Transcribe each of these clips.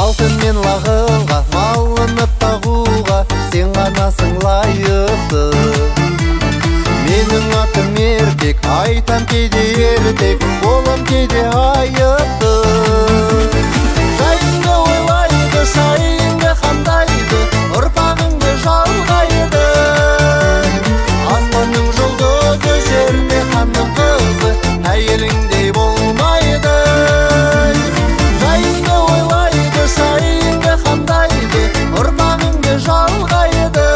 Алтын мен лағылға, малынып тағуға, сен ғанасың лайықты. Менің атым Ертек, айтам кейде ертек, болам кейде айыпты. Жайыңды ойлайды, шайыңды қамдайды, ұрпағыңды жалғайды. Аспанның жұлдызы, жерде ханның қызы, әйеліңдей болмайды. Жайыңды ойлайды, шайыңды қамдайды, ұрпағыңды жалғайды.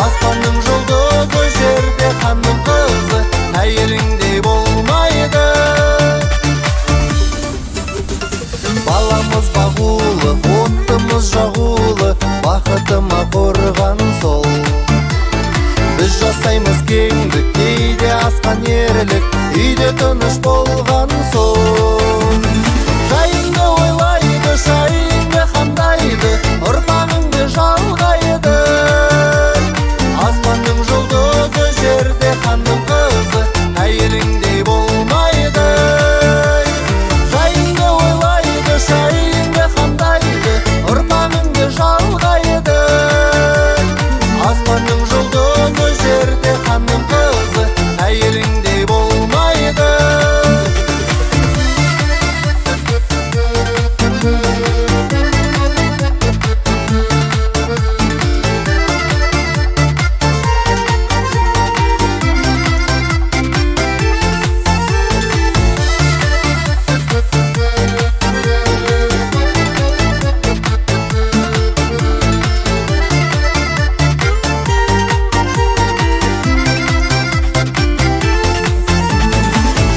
Аспанның жұлдызы, жерде ханның қызы, әйеліңдей болмайды. Баламыз бағулы, оттымыз жағулы, бақытыма қорған сол. Біз жасаймыз кеңдік, кейде асқан ерлік, үйде тыныш болған сол. Жайыңды ойлайды, шайыңды қамдайды, ұрпағыңды жалғайды. Аспанның жұлдызы, жерде ханның қызы, әйеліңдей болмайды. Жайыңды ойлайды, шайыңды қамдайды, ұрпағыңды жалғайды. Аспанның жұлдызы, жерде ханның қызы, әйеліңдей болмайды.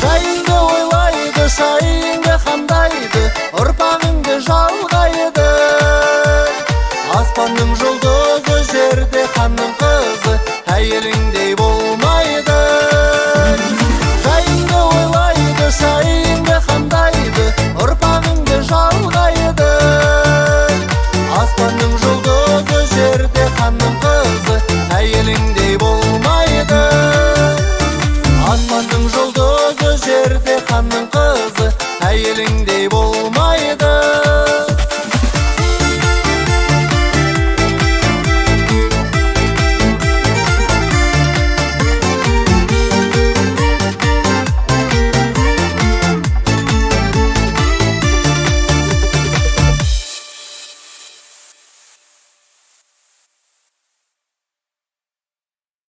Жайыңды ойлайды, шайыңды қамдайды, ұрпағыңды жалғайды. Аспанның жұлдызы, жерде ханның қызы, әйеліңдей болмайды. Жайыңды ойлайды, шайыңды қамдайды, ұрпағыңды жалғайды. Аспанның жұлдызы, жерде ханның қызы, әйеліңдей болмайды. Аспанның жұлдызы, жерде ханның қызы, әйеліңдей болмайды.